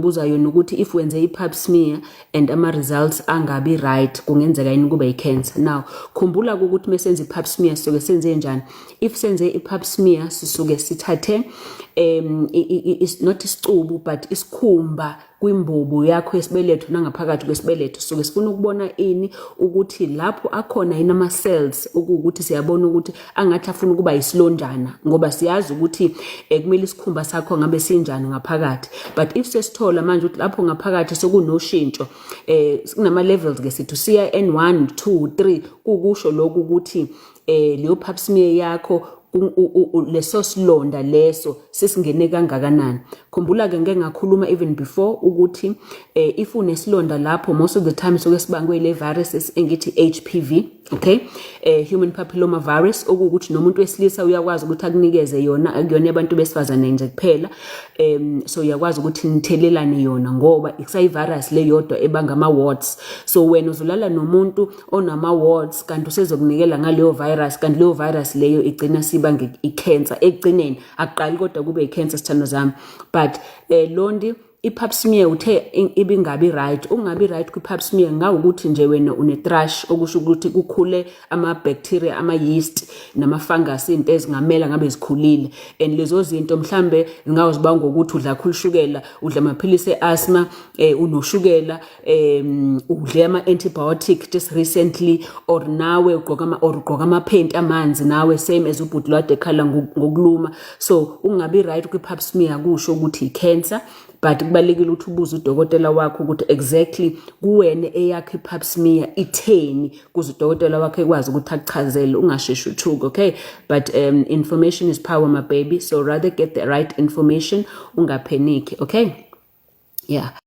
Buza yona ukuthi if wenze i-pap smear and ama-results angabi right, kungenzeka yini kube i-cancer? Now khumbula ukuthi mesenze i-pap smear sisuke senze njani. If senze i-pap smear, sisuke sithathe not isicubu but isikhumba kwimbobo yakho yesibeletho nangaphakathi kwesibeletho. Suke sifuna ukubona ini? Ukuthi lapho akhona yini ama-cells okuwukuthi siyabona ukuthi angathi afuna ukuba yisilonjana, ngoba siyazi ukuthi kumele isikhumba sakho ngabe sinjani ngaphakathi. But if sesithola manje ukuthi lapho ngaphakathi sekunoshintsho, kunama-levels ke sithi siya N1 2 3, kukusho lokhu ukuthi leyo pap smear yakho leso silonda leso sesingene kangakanani. Khumbula ke, ngeke ngakhuluma even before ukuthi if unesilonda lapho, most of the time soke sibangwe le virus engithi HPV, okay, human papilloma virus, okuwukuthi nomuntu wesilisa uyakwazi ukuthi akunikeze yona, akuyona abantu besifazane nje kuphela. So uyakwazi ukuthi nithelelane yona ngoba ikusayi-virus le yodwa ebanga ama-warts. So wena uzolala nomuntu onama-warts kanti usezokunikela ngaleyo virus, kanti leyo virus leyo igcina sibange i-cancer ekugcineni. Akuqali kodwa kube i-cancer, sithando zami. But londi i-pap smear uthe ibingabi right. Ungabi right kwi-pap smear ngawukuthi nje wena une-thrush, okusho ukuthi kukhule ama-bacteria, ama-yeast nama-fungus, into ezingamela ngabe zikhulile. And lezo zinto mhlambe zingawuzibanga ngokuthi udla kakhulu ushukela, udla amaphilisi e-asthma, unoshukela, udle ama-antibiotic just recently, or nawe ugqoka or ugqoka amaphenti amanzi nawe, same as ubhuti lwade ekhala ngokuluma. So ungabi right kwi-pap smear kusho ukuthi i-cancer, but kubalulekile ukuthi ubuze udokotela wakho ukuthi exactly kuwena eyakho i-pap smear itheni, kuze udokotela wakho ekwazi ukuthi akuchazele, ungasheshi uthuke, okay? But information is power, my baby, so rather get the right information, ungapheniki, okay? Yeah.